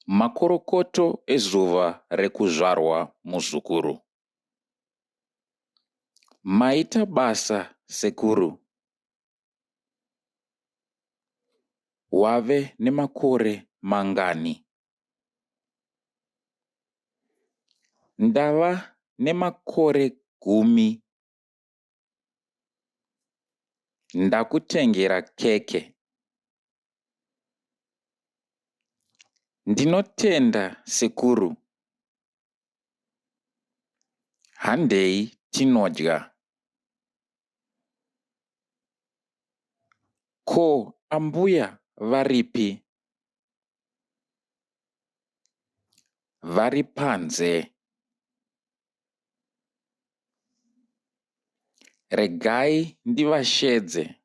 Makorokoto ezuva rekuzvarwa muzukuru. Maita basa sekuru. Wave nemakore mangani? Ndava nemakore gumi. Ndakutengera keke. Ndinotenda sekuru. Handei tinodya. Ko ambuya varipi? Vari panze. Regai ndivasheedze.